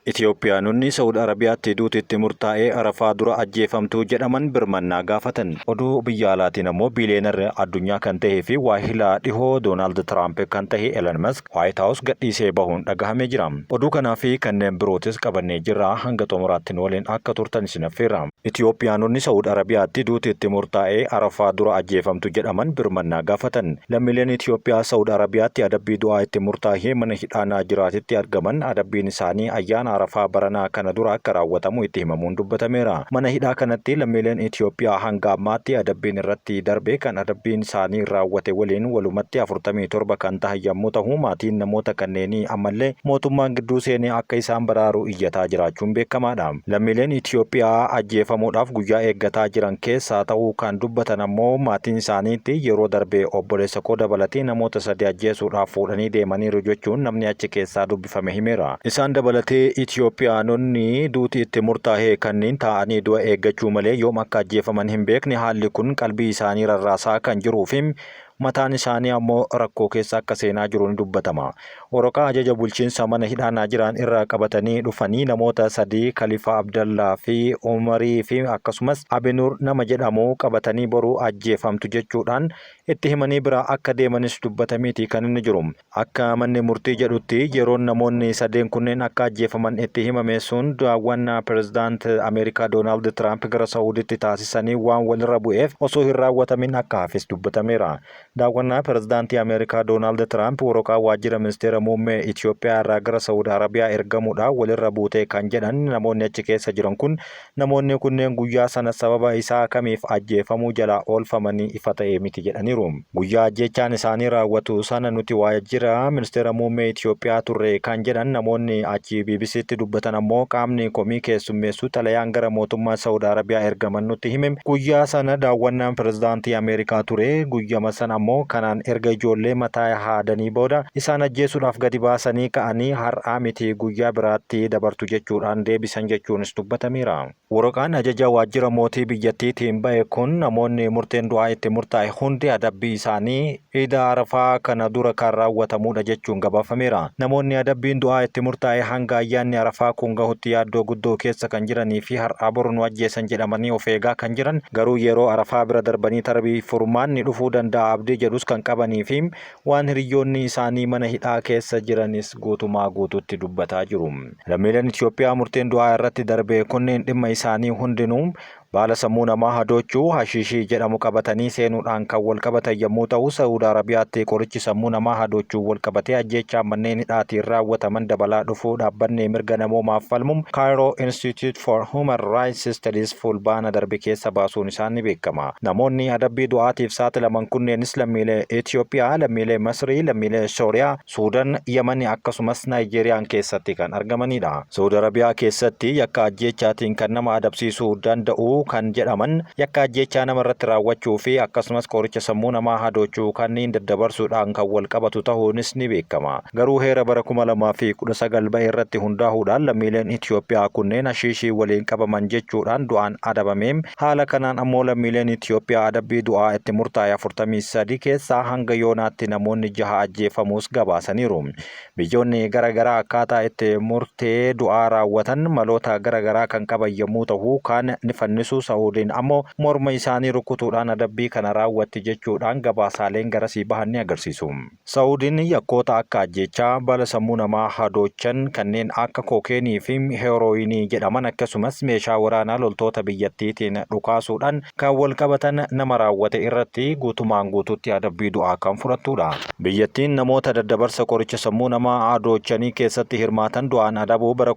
Itiyoophiyaanonni Sa'ud Arabiyaatti duuti itti murtaa'ee Arafaa dura ajjeefamtuu jedhaman birmannaa gaafatan. Oduu biyya alaatiin ammoo biiliyeenarri addunyaa kan tahee fi waahila dhihoo Doonaald Tiraamp kan tahe Elon Musk Waayit Haawus gadhiisee bahuun dhagahamee jira. Oduu kanaa fi kanneen birootis qabannee jirra, hanga xumuraatti nu waliin akka turtan isin affeerra. Itiyoophiyaanonni Sa'ud Arabiyaatti duuti itti murtaa'ee Arafaa dura ajjeefamtu jedhaman birmannaa gaafatan. Lammiileen Itiyoophiyaa Sa'ud Arabiyaatti adabbii du'aa itti murtaahee mana hidhaa Naajiraatitti argaman adabbiin isaanii ayyaana Arafaa baranaa kana dura akka raawwatamu itti himamuun dubbatameera. Mana hidhaa kanatti lammiileen Itiyoophiyaa hanga ammaatti adabbiin irratti darbe kan adabbiin isaanii raawwate waliin walumatti 47 kan tahan yammuu tahu maatiin namoota kanneenii ammallee mootummaan gidduu seenee akka isaan baraaru iyyataa jiraachuun beekamaadha. Lammiileen Itiyoophiyaa ajjeefamuudhaaf guyyaa eeggataa jiran keessaa ta'uu kan dubbatan ammoo maatiin isaaniitti yeroo darbe obboleessa koo dabalatee namoota sadi ajjeesuudhaaf fuudhanii deemaniiru jechuun namni achi keessaa dubbifame himeera. Isaan dabalatee Itiyoophiyaanonni duuti itti murtaahe kanniin taa'anii du'a eeggachuu malee yoom akka ajjeefaman hin beekne haalli kun qalbii isaanii rarraasaa kan jiruu fi mataan isaanii ammoo rakkoo keessa akka seenaa jiru ni dubbatama. Waraqaa ajaja bulchiinsa mana hidhaa Naajiraan irraa qabatanii dhufanii namoota sadii Kalifaa Abdallaa fi Umarii fi akkasumas Abinuur nama jedhamu qabatanii boru ajjeefamtu jechuudhaan itti himanii biraa akka deemanis dubbatamiiti kan inni jiru. Akka manni murtii jedhutti yeroon namoonni sadeen kunneen akka ajjeefaman itti himame sun daawwannaa pirezidaant Ameerikaa Doonaald Tiraamp gara Sa'uuditti taasisanii waan walirra bu'eef osoo hin raawwatamin akka hafes dubbatameera. Daawwannaa Pirezidaantii Ameerikaa Doonaald Tiraamp waraqaa waajjira ministeera muummee Itiyoophiyaa irraa gara Sa'uud Arabiyaa ergamuudhaan walirra buute kan jedhan namoonni achi keessa jiran kun namoonni kunneen guyyaa sana sababa isaa kamiif ajjeefamuu jalaa oolfamanii ifa ta'e miti jedhaniiru. Guyyaa ajjeechaan isaanii raawwatu sana nuti waajjira ministeera muummee Itiyoophiyaa turre kan jedhan namoonni achi BBCtti dubbatan ammoo qaamni komii keessummeessu xalayaan gara mootummaa Sa'uud Arabiyaa ergaman nutti hime guyyaa sana daawwannaan pirezidaantii Ameerikaa ture guyyama sana ammoo kanaan erga ijoollee mataa haadanii booda isaan ajjeesuudhaaf gadi baasanii ka'anii har'aa miti guyyaa biraatti dabartu jechuudhaan deebisan jechuunis dubbatameera. Waraqaan ajaja waajjira mootii biyyattiitiin ba'e kun namoonni murteen du'aa itti murtaa'e hundi adabbii isaanii Iida Arafaa kana dura kan raawwatamuudha jechuun gabaafameera. Namoonni adabbiin du'aa itti murtaa'e hanga ayyaanni Arafaa kun gahutti yaaddoo guddoo keessa kan jiranii fi har'aa boru nu ajjeesan jedhamanii of eegaa kan jiran garuu yeroo Arafaa bira darbanii tarbii furmaanni dhufuu danda'a abdii jedhus kan qabanii fi waan hiriyyoonni isaanii mana hidhaa keessa jiranis guutumaa guututti dubbataa jiru. Lammiileen Itiyoophiyaa murteen du'aa irratti darbe kunneen dhimma isaanii hundinuu Baala sammuu namaa hadoochu Hashiishii jedhamu qabatanii seenuudhaan kan walqabatan yommuu ta'u, Sa'uud Arabiyaatti qorichi sammuu namaa hadoochuun walqabatee ajjeechaan manneen hidhaatiin raawwataman dabalaa dhufuu dhaabbanni mirga namoomaaf falmu Cairo Institute for Human Rights Studies Fulbaana darbe keessa baasuun isaa ni beekama. Namoonni adabbii du'aatiif saaxilaman kunneenis lammiilee Itiyoophiyaa, lammiilee Masrii, lammiilee Sooriyaa, Suudan, Yamani akkasumas Naayijeeriyaan keessatti kan argamanidha. Sa'ud Arabiyaa keessatti yakka ajjeechaatiin kan nama adabsiisuu danda'u kan jedhaman yakka ajjeechaa nama irratti raawwachuu fi akkasumas qoricha sammuu namaa hadoochu kanniin daddabarsuudhaan kan wal qabatu tahuunis ni beekama. Garuu heera bara 2019 bahe irratti hundaahuudhaan lammiileen Itiyoophiyaa kunneen hashiishii waliin qabaman jechuudhaan du'aan adabame. Haala kanaan ammoo lammiileen Itiyoophiyaa adabbii du'aa itti murtaa'e 43 keessaa hanga yoonaatti namoonni jaha ajjeefamuus gabaasaniiru. Biyyoonni gara garaa akkaataa itti murtee du'aa raawwatan maloota gara garaa kan qaban yommuu tahu, kaan ni fannisu, Sa'uudiin ammoo morma isaanii rukutuudhaan adabbii kana raawwatti jechuudhaan gabaasaaleen garasii bahan ni agarsiisu. Sa'uudiin yakkoota akka ajjeechaa, baala sammuu namaa hadoochan kanneen akka kookeenii fi heerooyinii jedhaman akkasumas meeshaa waraanaa loltoota biyyattiitiin dhukaasuudhaan kan wal qabatan nama raawwate irratti guutumaan guutuutti adabbii du'aa kan fudhattuudha. Biyyattiin namoota daddabarsa qoricha sammuu namaa adoochanii keessatti hirmaatan du'aan adabuu bara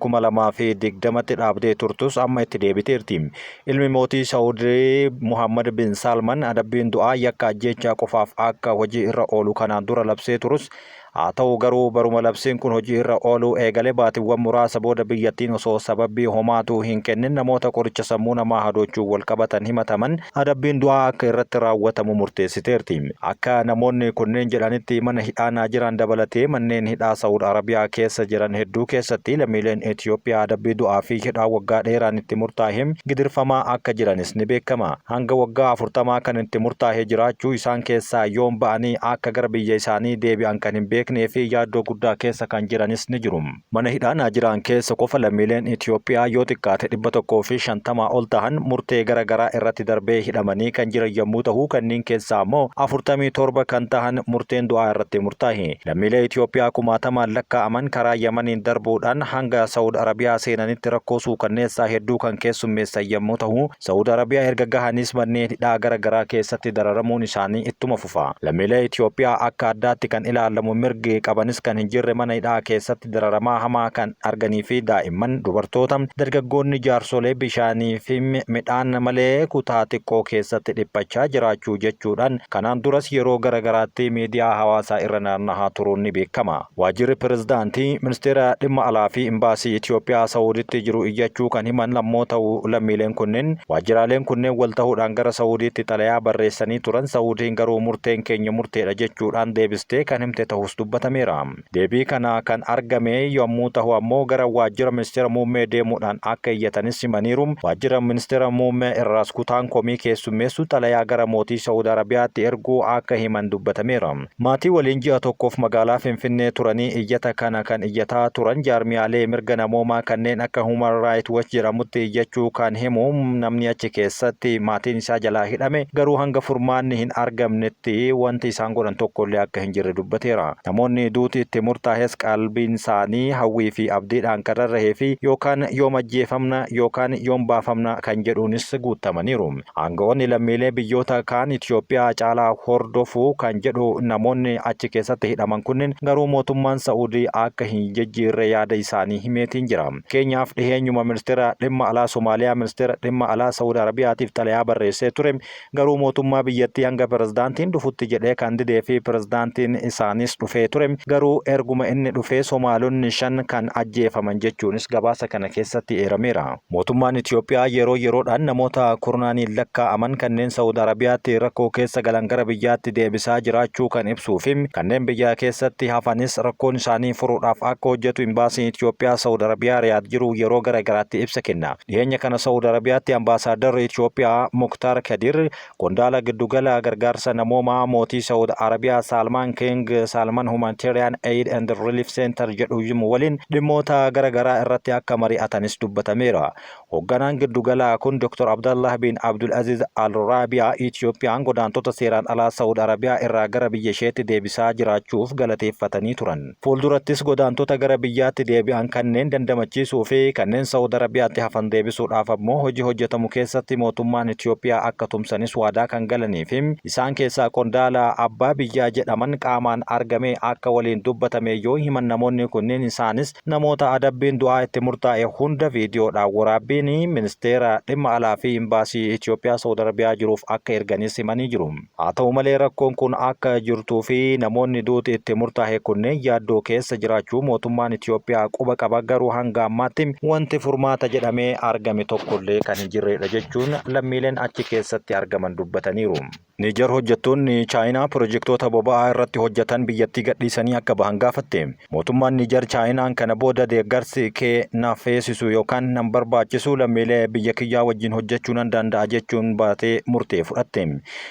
2020tti dhaabdee turtus amma itti deebiteerti. Ilmi mootii Sa'uudii Muhaammad bin Saalman adabbiin du'aa yakka ajjeechaa qofaaf akka hojii irra oolu kanaan dura labsee turus Haa ta'u garuu baruma labsiin kun hojii irra ooluu eegale baatiwwan muraasa booda biyyattiin osoo sababbii homaatuu hin kennin namoota qoricha sammuu namaa hadoochuun walqabatan himataman adabbiin du'aa akka irratti raawwatamu murteessiteerti. Akka namoonni kunneen jedhanitti mana hidhaa Naajiraan dabalatee manneen hidhaa Sa'ud Arabiyaa keessa jiran hedduu keessatti lammiileen Itiyoophiyaa adabbii du'aa fi hidhaa waggaa dheeraan itti murtaahe gidirfamaa akka jiranis ni beekama. Hanga waggaa afurtamaa kan itti murtaahe jiraachuu isaan keessaa yoom ba'anii akka gara biyya isaanii deebi'an kan hin beekamne. beeknee fi yaaddoo guddaa keessa kan jiranis ni jiru. Mana hidhaa Naajiraan keessa qofa lammiileen Itoophiyaa yoo xiqqaate 150 ol tahan murtee gara garaa irratti darbee hidhamanii kan jiran yommuu tahu, kanneen keessaa ammoo 47 kan tahan murteen du'aa irratti murtaahe. Lammiilee Itoophiyaa kumaatamaan lakkaa'aman karaa Yamaniin darbuudhaan hanga Sa'ud Arabiyaa seenanitti rakkoo suukanneessaa hedduu kan keessummeessan yommuu tahu, Sa'ud Arabiyaa erga gahanis manneen hidhaa gara garaa keessatti dararamuun isaanii ittuma fufa. Lammiilee Itoophiyaa akka addaatti kan ilaalamu mirgi qabanis kan hin jirre mana hidhaa keessatti dararamaa hamaa kan arganii fi daa'imman, dubartoota, dargaggoonni, jaarsolee bishaanii fi midhaan malee kutaa xiqqoo keessatti dhiphachaa jiraachuu jechuudhaan kanaan duras yeroo gara garaatti miidiyaa hawaasaa irra naannahaa turuun ni beekama. Waajjirri Pirezidaantii, Ministeera Dhimma Alaa fi Imbaasii Itoophiyaa Sa'uuditti jiru iyyachuu kan himan ammoo ta'u lammiileen kunneen, waajjiraaleen kunneen wal tahuudhaan gara Sa'uudiitti xalayaa barreessanii turan, Sa'uudiin garuu murteen keenya murteedha jechuudhaan deebistee kan himte tahus dubbatameera. Deebii kana kan argame yommuu tahu ammoo gara waajjira Ministeera Muummee deemuudhaan akka iyyatanis himaniiru. Waajjira Ministeera Muummee irraas kutaan komii keessummeessu xalayaa gara mootii Sa'uud Arabiyaatti erguu akka himan dubbatameera. Maatii waliin ji'a tokkoof magaalaa Finfinnee turanii iyyata kana kan iyyataa turan jaarmiyaalee mirga namoomaa kanneen akka Human Right Watch jedhamutti iyyachuu kan himu namni achi keessatti maatiin isaa jalaa hidhame garuu hanga furmaanni hin argamnetti wanti isaan godhan tokkollee akka hin jirre dubbateera. Namoonni duuti itti murtaahes qalbiinsaanii hawwii fi abdiidhaan kan rarrahee fi yookaan yoom ajjeefamna yookaan yoom baafamna kan jedhuunis guuttamaniiru. Aanga'oonni lammiilee biyyoota kaan Itoophiyaa caalaa hordofu kan jedhu namoonni achi keessatti hidhaman kunniin garuu mootummaan Sa'uudii akka hin jijjiirre yaada isaanii himeetiin jira. Fakkeenyaaf dhiheenyuma ministeera dhimma alaa Somaaliyaa ministeera dhimma alaa Sa'uud Arabiyaatiif xalayaa barreessee ture. Garuu mootummaa biyyattii hanga pirezidaantiin dhufutti jedhee kan didee fi pirezidaantiin isaaniis dhufee ture. Garuu erguma inni dhufee Somaalonni 5 kan ajjeefaman jechuunis gabaasa kana keessatti eerameera. Mootummaan Itoophiyaa yeroo yeroodhaan namoota kurnaaniin lakkaa'aman kanneen Sa'ud Arabiyaatti rakkoo keessa galan gara biyyaatti deebisaa jiraachuu kan ibsuu fi kanneen biyya keessatti hafanis rakkoon isaanii furuudhaaf akka hojjetu Imbaasiin Itoophiyaa Sa'ud Arabiyaa Riyaad jiru yeroo gara garaatti ibsa kenna. Dhiheenya kana Sa'ud Arabiyaatti Ambaasaaddarri Itoophiyaa Muktaar Kadir qondaala giddugala gargaarsa namoomaa mootii Sa'ud Arabiyaa Saalmaan King Salman Humanitarian Aid and Relief Center jedhu waliin dhimmoota gara garaa irratti akka mari'atanis dubbatameera. Hogganaan giddugalaa kun Dr. Abdallah bin Abdul Aziz Al Raabiyaa Itoophiyaan godaantota seeraan alaa Sa'ud Arabiyaa irraa gara biyya isheetti deebisaa jiraachuuf galateeffatanii turan. Fuuldurattis godaantota gara biyyaatti deebi'an kanneen dandamachiisuu fi kanneen Sa'ud Arabiyaatti hafan deebisuudhaaf ammoo hojii hojjetamu keessatti mootummaan Itoophiyaa akka tumsanis waadaa kan galanii fi isaan keessaa qondaala abbaa biyyaa jedhaman qaamaan argamee akka waliin dubbatame yoo himan namoonni kunniin isaanis namoota adabbiin du'aa itti murtaa'e hunda viidiyoodhaan waraabbiin ministeera dhimma alaa fi imbaasii Itoophiyaa Sa'ud Arabiyaa jiruuf akka erganis himanii jiru. Haa ta'u malee rakkoon kun akka jirtuu fi namoonni duuti itti murtaahe kunneen yaaddoo keessa jiraachuu mootummaan Itoophiyaa quba qaba garuu hanga ammaatti wanti furmaata jedhamee argame tokkollee kan hin jirreedha jechuun lammiileen achi keessatti argaman dubbataniiru. Niijar hojjettoonni Chaayinaa pirojektoota boba'aa irratti hojjetan biyyattii gadhiisanii akka bahan gaafatte. Mootummaan Niijar Chaayinaan kana booda deeggarsi kee na feesisu yookaan nan barbaachisu lammiilee biyya kiyyaa wajjin hojjechuu nan danda'a jechuun baatee murtee fudhatte.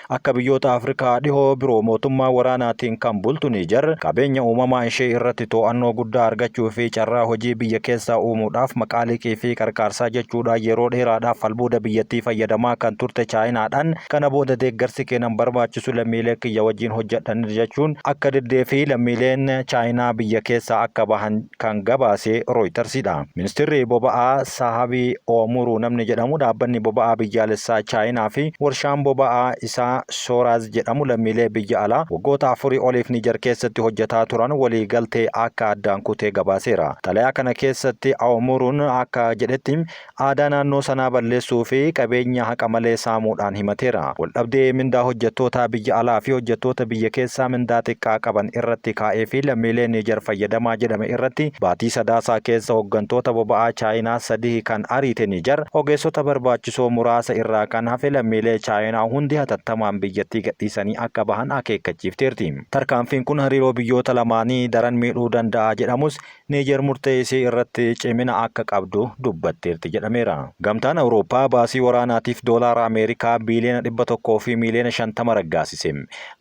Akka biyyoota Afrikaa dhihoo biroo mootummaa waraanaatiin kan bultu Niijar qabeenya uumamaa ishee irratti to'annoo guddaa argachuu fi carraa hojii biyya keessaa uumuudhaaf maqaa liqii fi qarqaarsaa jechuudhaan yeroo dheeraadhaaf albuuda biyyattii fayyadamaa kan turte Chaayinaadhaan kana booda deeggarsi kee nan barbaachisu lammiilee kiyya wajjin hojjedhan jechuun akka diddee fi lammiileen Chaayinaa biyya keessaa akka bahan kan gabaase Rooytarsidha. Ministirri boba'aa Saahabii Oomuruu namni jedhamu dhaabbanni boba'aa biyyaalessaa Chaayinaa fi warshaan boba'aa isaa Sooraaz jedhamu lammiilee biyya alaa waggoota afurii oliif Niijar keessatti hojjetaa turan walii galtee akka addaan kute gabaaseera. Xalayaa kana keessatti Aomuruun akka jedhetti aadaa naannoo sanaa balleessuu fi qabeenya haqa malee saamuudhaan himateera. Waldhabdee mindaa hojjettootaa biyya alaa fi hojjettoota biyya keessaa mindaa xiqqaa qaban irratti kaa'ee fi lammiilee Niijar fayyadamaa jedhame irratti baatii Sadaasaa keessa hoggantoota boba'aa Chaayinaa sadihi kan ariite Niijar, ogeessota barbaachisoo muraasa irraa kan hafe lammiilee Chaayinaa hundi hatattamaan biyyattii gadhiisanii akka bahan akeekkachiifteerti. Tarkaanfiin kun hariiroo biyyoota lamaanii daran miidhuu danda'a jedhamus Niijeer murtee isii irratti cimina akka qabdu dubbatteerti jedhameera. Gamtaan Awurooppaa baasii waraanaatiif doolaara Ameerikaa biiliyoona 100 fi miiliyoona 50 raggaasise.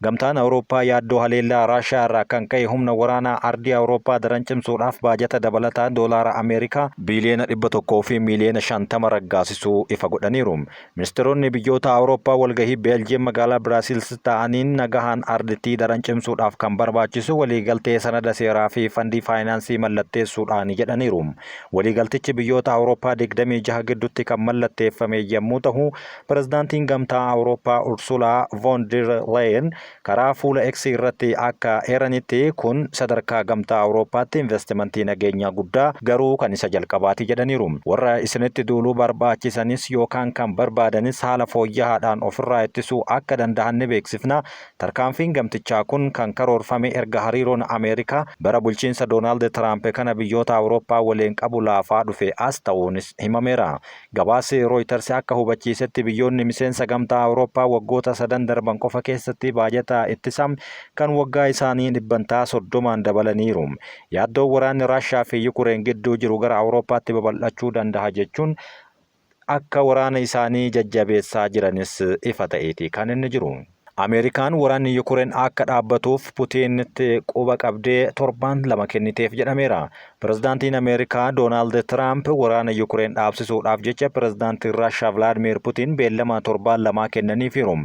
Gamtaan Awurooppaa yaaddoo haleellaa Raashiyaa irraa irraa kan ka'e humna waraanaa ardii Awurooppaa daran cimsuudhaaf baajata dabalataa doolaara Ameerikaa biiliyoona 100 fi miiliyoona 50 raggaasisuu ifa godhaniiru. Ministeeronni biyyoota Awurooppaa walgahii Beeljiyeem magaalaa Biraasiils ta'aniin nagahaan ardittii daran cimsuudhaaf kan barbaachisu waliigaltee sanada seeraa fi fandii faayinaansii mallatteessuudhaan jedhaniiru. Waliigaltichi biyyoota Awurooppaa 26 gidduutti kan mallatteeffame yommuu ta'u, pirezidaantiin Gamtaa Awurooppaa Ursulaa von der Leyen karaa fuula X irratti akka eeranitti, kun sadarkaa Gamtaa Awurooppaatti investimentii nageenyaa guddaa garuu kan isa jalqabaati jedhaniiru. Warra isinitti duuluu barbaachisanis yookaan kan barbaadanis haala fooyya'aadhaan ofirraa ittisuu akka danda'an ni beeksifna. Tarkaanfiin gamtichaa kun kan karoorfame erga hariiroon Ameerikaa bara bulchiinsa Doonaald Tiraamp kana biyyoota Awurooppaa waliin qabu laafaa dhufe as ta'uunis himameera. Gabaasi Rooyiters akka hubachiisetti, biyyoonni miseensa Gamtaa Awurooppaa waggoota sadan darban qofa keessatti baajata ittisaa kan waggaa isaanii dhibbantaa 30n dabalaniiru. Yaaddoo waraanni Raashaa fi Yukureen gidduu jiru gara Awurooppaatti babal'achuu danda'a jechuun akka waraana isaanii jajjabeessaa jiranis ifa ta'eeti kan inni jiru. Ameerikaan waraanni Yukureen akka dhaabbatuuf Putiinitti quba qabdee torbaan 2 kenniteef jedhameera. Pirezidaantiin Ameerikaa Doonaald Tiraamp waraana Yukureen dhaabsisuudhaaf jecha pirezidaantiin Raashaa Vilaadimiir Putiin beellama torbaan lamaa kennaniifiiru.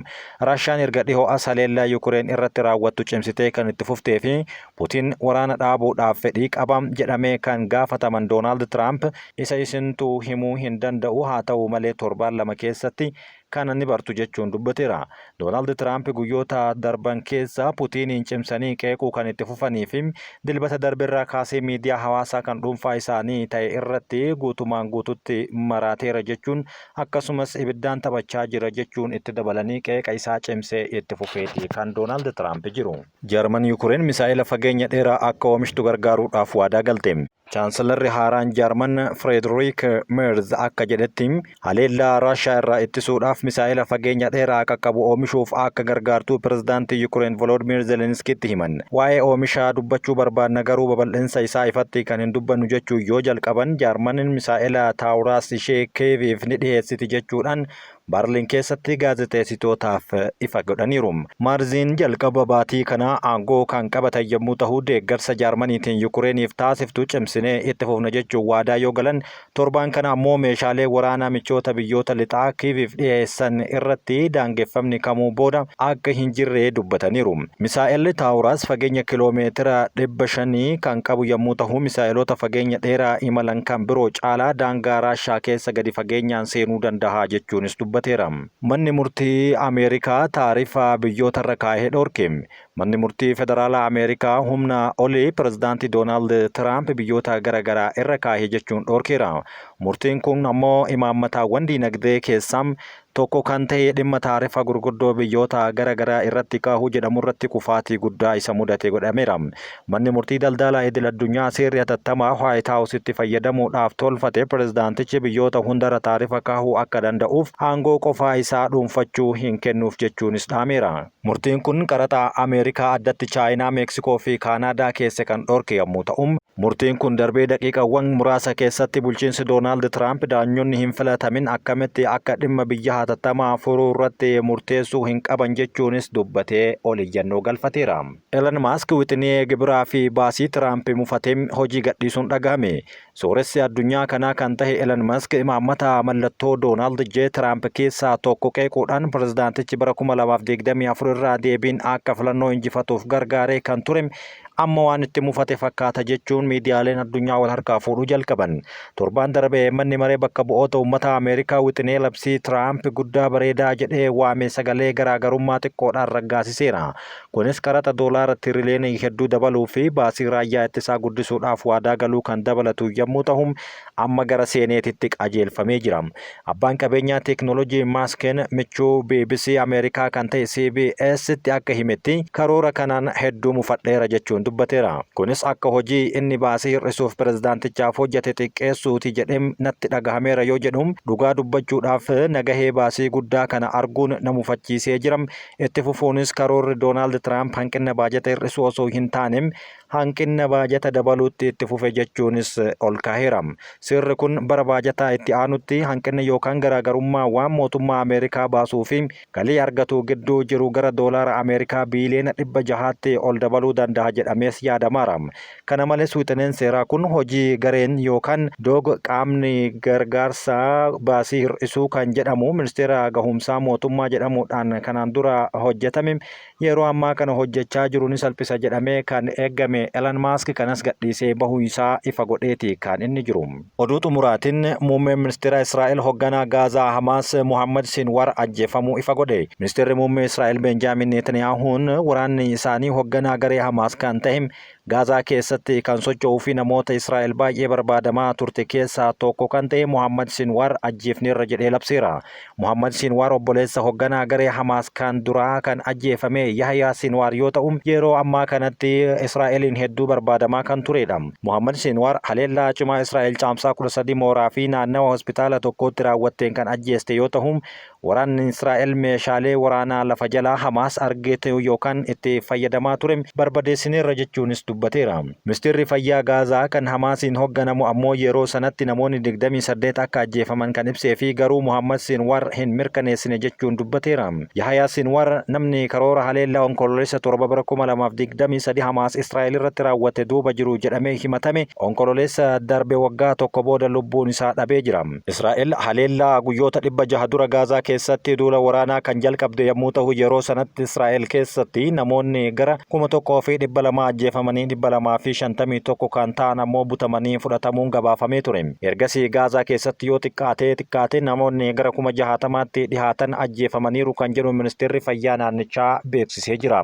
Raashaan erga dhihoo as haleellaa Yukureen irratti raawwattu cimsitee kan itti fuftee fi Putiin waraana dhaabuudhaaf fedhii qaba jedhamee kan gaafataman Doonaald Tiraamp, isa isintu himuu hin danda'u, haa ta'u malee torbaan 2 keessatti kana ni bartu jechuun dubbateera. Doonaald Tiraamp guyyoota darban keessa Putiiniin cimsanii qeequu kan itti fufanii fi Dilbata darberraa kaasee miidiyaa hawaasaa kan dhuunfaa isaanii ta'e irratti guutumaan guututti maraateera jechuun, akkasumas ibiddaan taphachaa jira jechuun itti dabalanii qeeqa isaa cimsee itti fufeeti kan Doonaald Tiraamp jiru. Jarman Yukureen misaa'ela fageenya dheeraa akka oomishtu gargaaruudhaaf waadaa galte. Chaansilarri haaraan Jarman Fireedriik Meerz akka jedhetti, haleellaa Raashaa irraa ittisuudhaaf misaa'ela fageenya dheeraa qaqqabu oomishuuf akka gargaartu pirezidaantii Yukureen Volodmiir Zelenskiitti himan. Waa'ee oomishaa dubbachuu barbaadna, garuu babal'insa isaa ifatti kan hin dubbannu jechuun yoo jalqaban, Jarman misaa'ela Taawuraas ishee Kiiviif ni dhiheessiti jechuudhaan Barliin keessatti gaazexeessitootaaf ifa godhaniiru. Maarziin jalqaba baatii kanaa aangoo kan qabatan yommuu tahu, deeggarsa Jaarmaniitiin Yukureeniif taasiftu cimsinee itti fufna jechuun waadaa yoo galan, torbaan kana ammoo meeshaalee waraanaa michoota biyyoota lixaa Kiiviif dhiyeessan irratti daangeffamni kamuu booda akka hin jirre dubbataniiru. Misaa'elli Taawuraas fageenya kiloomeetira 500 kan qabu yommuu tahu, misaa'eloota fageenya dheeraa imalan kan biroo caalaa daangaa Raashaa keessa gadi fageenyaan seenuu danda'a jechuunis dubbateera. Manni murtii Ameerikaa taarifa biyyootarra kaa'e dhorke. Manni murtii federaalaa Ameerikaa humna oli pirezidaanti Doonaald Tiraamp biyyoota gara garaa irra kaahe jechuun dhorkeera. Murtiin kun ammoo imaammataawwan diinagdee keessaa tokko kan ta'e dhimma taarifa gurguddoo biyyoota gara garaa irratti kaahuu jedhamurratti kufaatii guddaa isa mudate godhameera. Manni murtii daldalaa idil addunyaa seerri hatattamaa White House itti fayyadamuudhaaf tolfate pirezidaantichi biyyoota hundarra taarifa kaahuu akka danda'uuf aangoo qofaa isaa dhuunfachuu hin kennuuf jechuunis dhaameera. Murtiin kun qaraxa Ameerikaa addatti Chaayinaa, Meeksikoo fi Kaanaadaa keessa kan dhorke yommuu ta'u, murtiin kun darbee daqiiqawwan muraasa keessatti bulchiinsi Doonaald Tiraamp daanyonni hin filatamin akkamitti akka dhimma biyya hatattamaa furuu irratti murteessuu hin qaban jechuunis dubbatee ol iyyannoo galfateera. Elon Musk wixinee gibiraa fi baasii Tiraamp mufatee hojii gadhiisuun dhagahame. Sooressi addunyaa kanaa kan tahe Elon Musk imaammata mallattoo Doonaald J. Tiraamp keessaa tokko qeequudhaan, pirezidaantichi bara 2024 irraa deebiin akka filannoo injifatuuf gargaaree kan ture amma waan itti mufate fakkaata jechuun miidiyaaleen addunyaa wal harkaa fuudhuu jalqaban. Torbaan darbe manni maree bakka bu'oota uummata Ameerikaa wixinee labsii Tiraamp guddaa bareedaa jedhee waame sagalee garaagarummaa xiqqoodhaan raggaasiseera. Kunis qaraxa doolaara tiriliyoonii hedduu dabaluu fi baasii raayyaa ittisaa guddisuudhaaf waadaa galuu kan dabalatu yommuu ta'u, amma gara seeneetitti qajeelfamee jira. Abbaan qabeenyaa teeknooloojii Maaskeen michuu BBC Ameerikaa kan ta'e CBStti akka himetti, karoora kanaan hedduu mufadheera jechuun dubbateera. Kunis akka hojii inni baasii hir'isuuf pirezidaantichaaf hojjete xiqqeessuuti jedhee natti dhagahameera yoo jedhu, dhugaa dubbachuudhaaf nagahee baasii guddaa kana arguun na mufachiisee jira. Itti fufuunis karoorri Doonaald Tiraamp hanqina baajata hir'isuu osoo hin taane hanqinna baajata dabaluutti itti fufe jechuunis ol kaaheera. Seerri kun bara baajataa itti aanutti hanqinna yookaan garaagarummaa waan mootummaa Ameerikaa baasuu fi galii argatu gidduu jiru gara doolaara Ameerikaa biiliyoona 600tti ol dabaluu danda'a jedhamees yaadamaara. Kana malees wixineen seeraa kun hojii gareen yookaan DOGE, qaamni gargaarsa baasii hir'isuu kan jedhamu ministeera gahumsaa mootummaa jedhamuudhaan kanaan dura hojjetame, yeroo ammaa kana hojjechaa jiru ni salphisa jedhamee kan eegame Elon Musk kanas gadhiisee bahuu isaa ifa godheeti kan inni jiru. Oduu xumuraatiin, muummeen ministeera Israa'el hoogganaa Gaazaa Hamaas Muhammad Sinwar ajjeefamuu ifa godhe. Ministeerri muummee Israa'el Benjaamin Netaniyaahuun waraanni isaanii hoogganaa garee Hamaas kan ta'e, Gaazaa keessatti kan socho'uu fi namoota Israa'el baay'ee barbaadamaa turte keessaa tokko kan ta'e Muhammad Sinwar ajjeefneerra jedhee labseera. Muhammad Sinwar obboleessa hoogganaa garee Hamaas kan duraa kan ajjeefame Yahyaa Sinwar yoo ta'u, yeroo ammaa kanatti Israa'eliin hedduu barbaadamaa kan turedha. Muhammad Sinwar haleellaa cimaa Israa'el Caamsaa 13 mooraa fi naannawa hospitaala tokkotti raawwatteen kan ajjeeste yoo ta'u, waraanni Israa'el meeshaalee waraanaa lafa jalaa Hamaas argate yookaan itti fayyadamaa ture barbadeessineerra jechuunis dubbateera. Ministeerri Fayyaa Gaazaa kan Hamaasiin hoogganamu ammoo yeroo sanatti namoonni 28 akka ajjeefaman kan ibsee fi garuu Muhammad Sinwar hin mirkaneessine jechuun dubbateera. Yahayaa Sinwar namni karoora haleellaa Onkololeessa 7 bara 2023 Hamaas Israa'el irratti raawwate duuba jiru jedhamee himatame, Onkololeessa darbe waggaa tokko booda lubbuun isaa dhabee jira. Israa'el haleellaa guyyoota 600 dura Gaazaa keessatti duula waraanaa kan jalqabde yommuu ta'u, yeroo sanatti Israa'el keessatti namoonni gara 1200 ajjeefamanii 251 kan ta'an ammoo butamanii fudhatamuun gabaafamee ture. Ergasii Gaazaa keessatti yoo xiqqaatee xiqqaate namoonni gara 60,000tti dhihaatan ajjeefamaniiru kan jedhu ministeerri fayyaa naannichaa beeksisee jira.